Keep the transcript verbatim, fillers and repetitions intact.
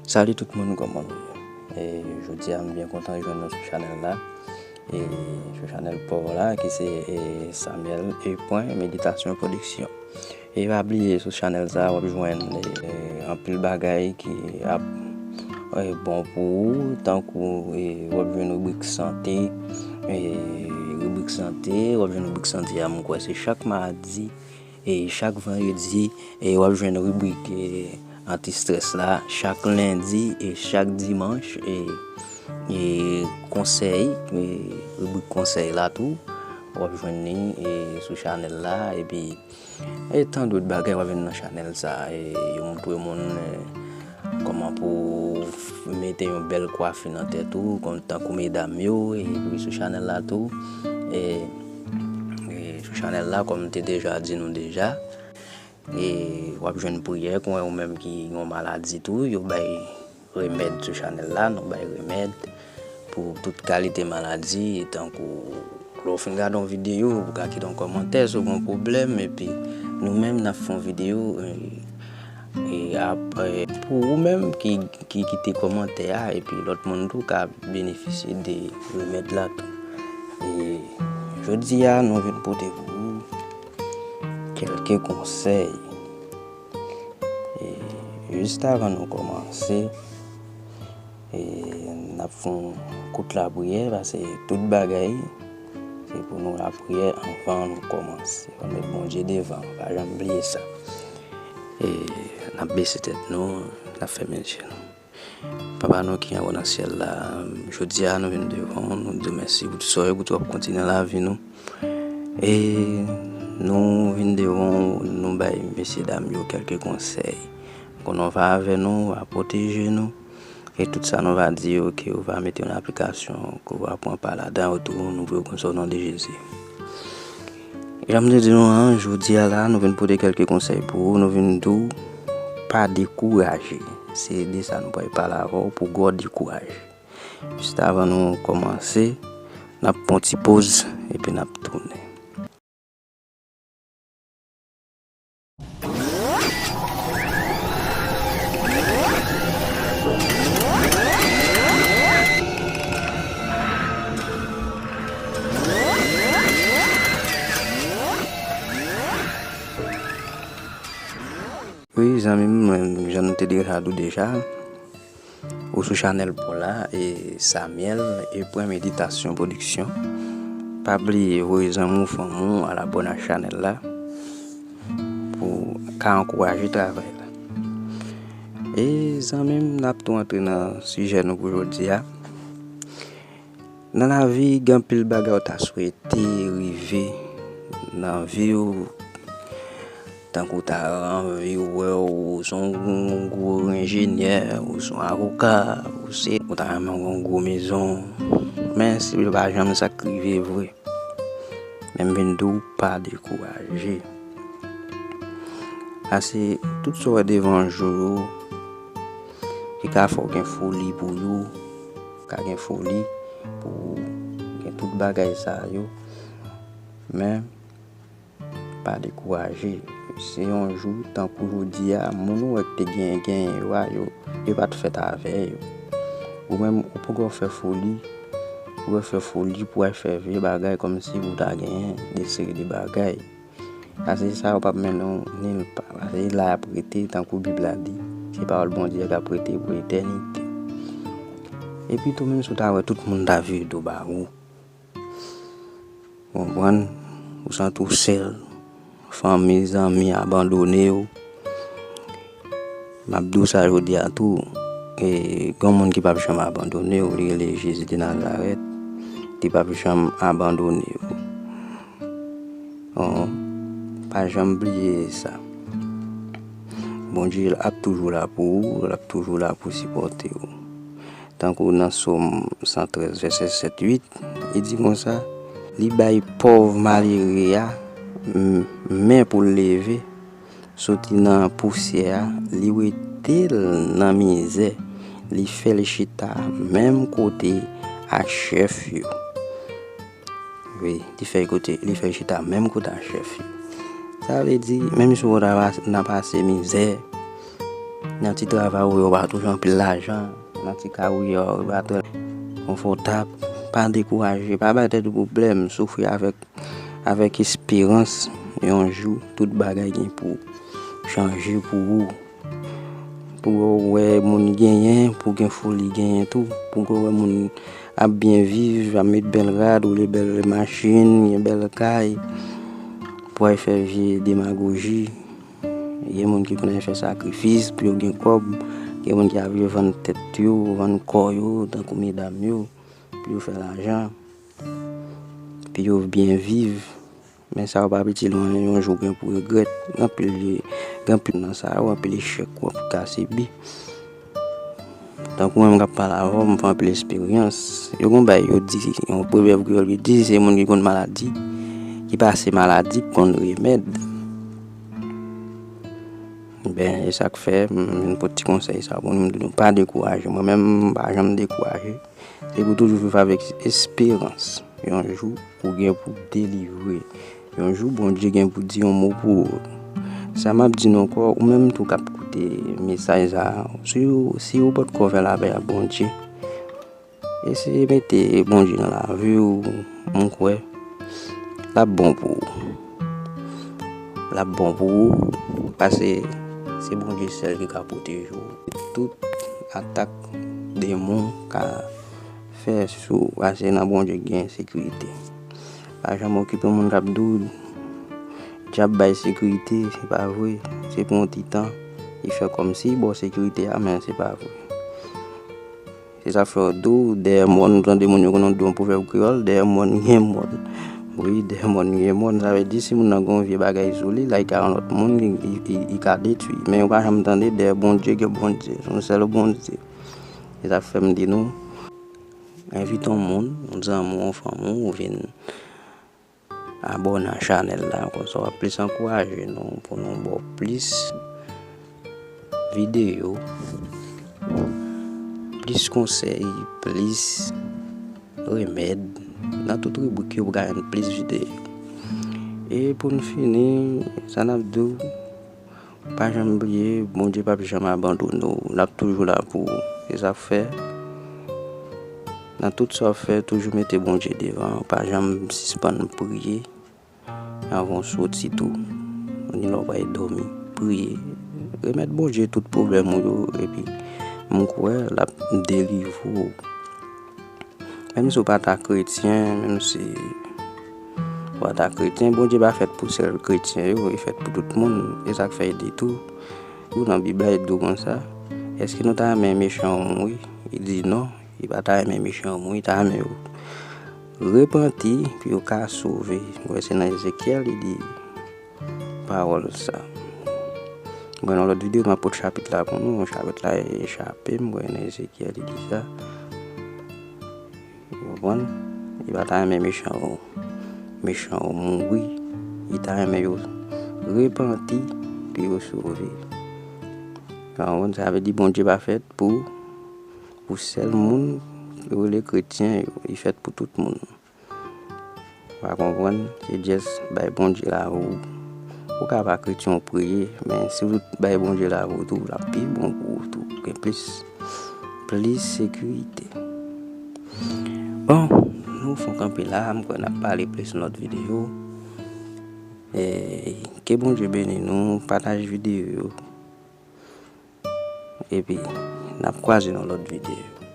Salut tout moun, kòman nou ye? E, jodi a, m byen kontan jwenn nou sou chanèl la. E, sou chanèl pa w la, ki se, e, Samuel E. Pwen Meditasyon Pwodiksyon. E pa bliye, sou chanèl sa, w ap jwenn, e, anpil bagay ki ap, e, bon pou ou, tankou, e, w ap jwenn ribrik sante, e, ribrik sante, w ap jwenn ribrik sante a, m kwè se chak madi, e chak vandredi, e w ap jwenn ribrik, e, anti-strès la chak lendi e chak dimanch, e, e konsèy, e ribrik konsèy la tou, w ap jwenn li, e, sou chanèl la, epi, e tan dòt bagay w ap jwenn nan chanèl sa, e yo montre moun, e, kòman pou w f- mete yon bèl kwafi nan tèt ou, kòm tankou medam yo, e wi, sou chanèl la tou, e, e sou chanèl la, kòm m te deja di nou deja, e w ap jwenn priyè, kon ou menm ki gen yon maladi tou, yo bay remèd sou chanèl la, nou bay remèd pou tout kalite maladi, tankou lè w fin gade yon videyo, ou ka kite yon kòmantè si w gen yon pwoblèm, epi nou menm n ap fè yon videyo, e, e ap, e, pou ou menm ki, ki kite kòmantè a, epi lòt moun tou ka benefisye de remèd la tou. E jodi a, nou vin pote pou ou kèlke konsèy. E jis avan nou kòmanse, e n ap fè yon kout lapriyè, paske tout bagay, se pou nou lapriyè anvan nou kòmanse. Ann met Bondye devan, pa janm bliye sa. E n ap bese tèt nou, n ap fèmen je nou. Papa nou ki anwo nan syèl la, jodi a nou vin devan w, nou di w mèsi pou tout sa w fè, pou tout w ap kontinye nan lavi nou. E nou vin devan w, nou bay mesye dam yo kèlke konsèy. Konnen w va avè nou, w va pwoteje nou. E tout sa nou va di yo, ke w va mete yo nan aplikasyon, ke w va pran pa ladan yo tou, nou priye w konsa o non de Jezi. Jan m te di nou an, jodi a la, nou vin pote kèlke konsèy pou ou, nou vin di w, pa dekouraje. Se de sa nou pral pale avè w pou w pa dekouraje. Jis avan nou kòmanse, n ap pran yon ti poz, epi n ap tounen. Wi, zanmi m, jan nou te deja di w deja, ou sou chanèl pa w la, e Samuel E. Pwen Meditasyon Pwodiksyon. Pa bliye voye zanmi w, fanmi w, al abòne ak chanèl la pou ka ankouraje travay la. E zanmi m, n ap tou antre nan sijè nou pou jodi a. Nan lavi, gen anpil bagay ou ta swete rive nan vi w, tankou w ta anvi wè w, ou se yon gwo enjenyè, ou se yon avoka, ou se, ou ta renmen yon gwo mezon. Men, se pa janm sa k rive vre. Men m vin di w pa dekouraje. Paske tout sa w wè devan je w yo, ki ka fè w gen foli pou yo, ka gen foli pou gen tout bagay sa yo. Men, pa dekouraje. Se yon jou, tankou jodi a, moun ou wè k te genyen, genyen yo a, yo, yo pa t fèt avè yo. Ou menm, ou poko fè foli, ou poko fè foli pou w al fè vye bagay kòmsi ou ta genyen de seri de bagay. Paske sa yo p ap mennen w nil pa. Paske la y ap rete, tankou Bib la di, se pawòl Bondye k ap rete pou etènite. Epi tou, menm si w ta wè tout moun ta vire do ba ou, ou konprann, ou santi w sèl, fanmi, zanmi abandone w, m ap di w sa jodi a tou, e, gen yon moun ki p ap janm abandone w, li rele Jezi de Nazarèt, li p ap janm abandone w. Oh, pa janm bliye sa. Bondye ap toujou la pou ou, l ap toujou la pou sipòte w. Tankou nan Sòm san trèz, vèsè sèt, uit, li di konsa, li bay pòv malere a, m, men pou l leve, soti nan pousyè a, li wete l nan mizè, li fè l chita menm kote ak chèf yo. Wi, li fè kote, li fè chita menm kote ak chèf yo. Sa vle di, menm si w ta pa, nan pase mizè, Nan ti travay ou yo pa toujou anpil lajan. Nan ti kay ou yo pa twò konfòtab. Pa dekouraje, pa bay tèt ou pwoblèm, soufri avèk, avèk esperans. Yon jou, tout bagay gen pou chanje pou ou. Pou w wè moun genyen, pou gen foli genyen tou. Pou w wè moun ap byen viv, ap met bèl rad, woule bèl machin, gen bèl kay. Pou al fè vye demagoji. Gen moun ki konn al fè sakrifis pou yo gen kòb. Gen moun ki al vann tèt yo, vann kò yo, tankou medam yo, pou yo fè lajan, pou yo byen viv. Men sa yo pa piti lwen, yon jou gen pou regrèt. Gen anpil, gen anpil nan sa yo, anpil echèk ou anpil ka sibi. Tankou mwen menm k ap pale avè w, m fè anpil esperyans. Yo gon bagay yo di, yon pwovèb kreyòl ki di, se moun ki konn maladi, ki pase maladi, ki konn remèd. Ben, e sa k fè, m vin pote ti konsèy sa pou nou, m di nou pa dekouraje. Mwen menm, m pa janm dekouraje. Se pou toujou viv avèk esperans. Yon jou, ou gen pou delivre. Yon jou, Bondye gen pou di yon mo pou ou. Sa m ap di nou ankò, ou menm tou k ap koute mesaj sa a, si w, si w potko fè lapè ak Bondye, eseye mete Bondye nan lavi w, m kwè l ap bon pou ou. L ap bon pou ou, paske se Bondye sèl ki ka pwoteje w. Tout atak demon ka fè sou, paske nan Bondye gen sekirite. Pa janm okipe moun k ap di w dyab bay sekirite, se pa vre. Se pou yon ti tan. Li fè kòmsi ba w sekirite a, men se pa vre. Se sa k fè yo di w, dèyè mòn, ou tande moun yo konn di yon pwovèb kreyòl, dèyè mòn gen mòn. Wi, dèyè mòn gen mòn, sa vle di si moun nan gen yon vye bagay sou li, l al kay yon lòt moun, li, li, li, li ka detwi. Men yo pa janm tande, dèyè Bondye gen Bondye. Se yon sèl Bondye. Se sa k fè m di nou, envite yon moun, yon zanmi w, yon fanmi w, ou vin abòne a chanèl la, konsa w ap plis ankouraje nou pou nou ba w plis videyo, plis konsèy, plis remèd. Nan tout ribrik yo, ou ka jwenn plis videyo. E pou n fini, sa n ap di w, pa janm bliye, Bondye p ap janm abandone w. L ap toujou la pou ou. Se sa k fè, nan tout sa w ap fè, toujou mete Bondye devan. Pa janm sispann priye anvan w soti tou. Ni lè w pral dòmi, priye. Remèt Bondye tout pwoblèm ou yo, epi m kwè l ap delivre w. Menm si w pa ta kretyen, menm si w pa ta kretyen, Bondye pa fèt pou sèl kretyen yo, li fèt pou tout moun. E sa k fè li di tou, tou nan Bib la, li di w konsa, èske nou ta renmen mechan yo mouri? Li di non, li pa ta renmen mechan yo mouri, li ta renmen yo repanti pou yo ka sove. Ou wè, se nan Ezekyèl li di pawòl sa. Bon, nan lòt videyo, m ap pote chapit la pou nou. Chapit la echape m, mwen nan Ezekyèl li di sa. Ou konprann? Li pa ta renmen mechan yo, mechan yo mouri. Li ta renmen yo repanti pou yo sove. Ou konprann? Sa vle di Bondye pa fèt pou, pou sèl moun yo rele kretyen yo. Li fèt pou tout moun. Ou pa konprann? Se just bay Bondye lavi w. Ou ka pa kretyen, ou priye, men si w bay Bondye lavi w tou, l ap pi bon pou ou tou. Gen plis, plis sekirite. Bon, nou fon kanpe la, m kwè n ap pale plis nan lòt videyo. E, ke Bondye beni nou, pataje videyo yo. Epi, n ap kwaze nan lòt videyo.